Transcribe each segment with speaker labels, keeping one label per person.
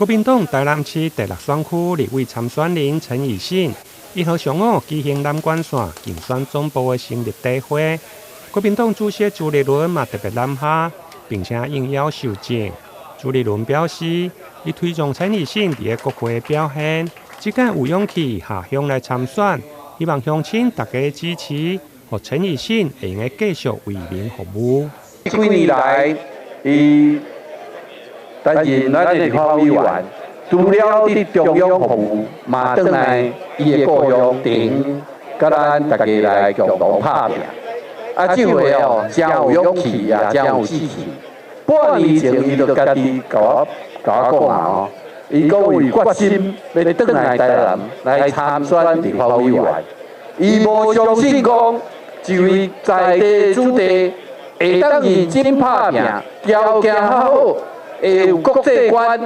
Speaker 1: 國民黨台南市第六選區立委參選人陳以信，1號上午舉行南關線競選總部的成立大會。國民黨主席朱立倫嘛特別南下，並且應邀受贈。朱立倫表示，伊推崇陳以信佇个國會的表現，這擺有勇氣下鄉來參選，希望鄉親大家支持，予陳以信會用得繼續為民服務。
Speaker 2: 這幾年來，伊擔任咱的立法委員，除了佇中央服務，嘛轉來伊的故鄉地方，佮咱大家來共同拍拚。啊，這回哦，誠有勇氣也誠有志氣。半年前，伊就家己共我講啊吼，伊講有決心欲轉來台南來參選立法委員。伊無相信講，這位在地子弟會當認真拍拚，條件較好，會有國際觀，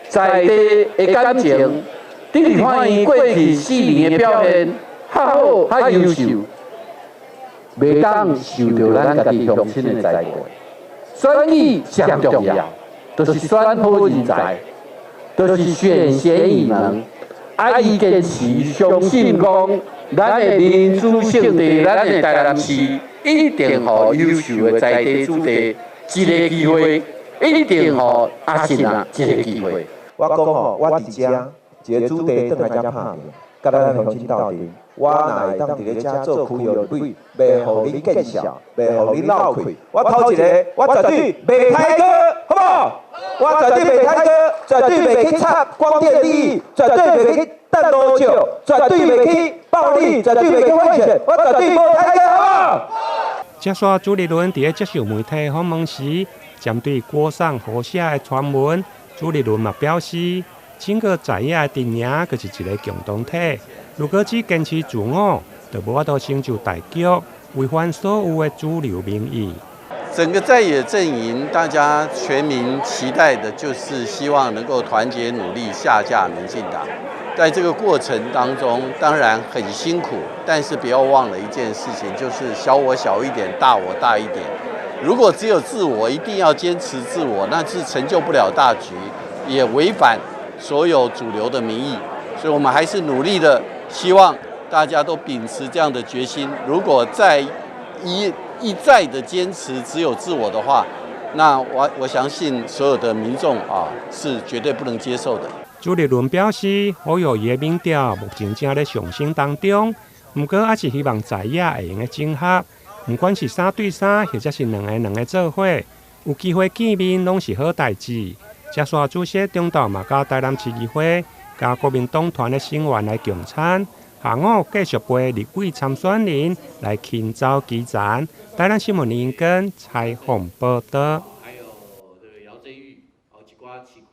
Speaker 2: 在地的感情，佇立法院過去4年的表現較好、較優秀，袂當受著咱家己鄉親的栽培。選舉上重要，就是選好人才，就是選賢與能。啊，伊堅持相信講，咱的民主聖地，咱的台南市，一定予優秀的在地子弟一个機會。一定予阿信啊一个機會。
Speaker 3: 我講吼，我佇遮一个子弟轉來遮拍拚，佮咱鄉親鬥陣。我若會當佇咧遮做區域立委，袂予恁見笑，袂予恁落氣。我頭一个，我絕對袂抬閣，好無？我絕對袂抬閣，絕對袂去插光電利益，絕對袂去擲路石，絕對袂去暴力，絕對袂去賄選，我絕對無抬閣，好無？
Speaker 1: 接續朱立倫佇咧接受媒體訪問時，針對郭送和寫的傳聞，朱立倫嘛表示，整個在野的陣營就是一个共同體。如果只堅持自我，就無法度成就大局，違反所有的主流民意。
Speaker 4: 整個在野陣營，大家全民期待的就是希望能夠團結努力下架民進黨。在這個過程當中，當然很辛苦，但是不要忘了一件事情，就是小我小一點，大我大一點。如果只有自我，一定要堅持自我，那是成就不了大局，也違反所有主流的民意。所以，我們還是努力的，希望大家都秉持這樣的決心。如果再一再的堅持只有自我的話，那我相信所有的民眾啊是絕對不能接受的。
Speaker 1: 朱立倫表示，侯友宜的民調目前正咧上升當中，毋過猶是希望在野會用得整合，毋管是3對3，或者是2個2個做伙，有機會見面攏是好代誌。接續主席中晝嘛，佮台南市議會佮國民黨團的成員來共餐，下午繼續陪立委參選人來行走基層。台南新聞林根採訪報道。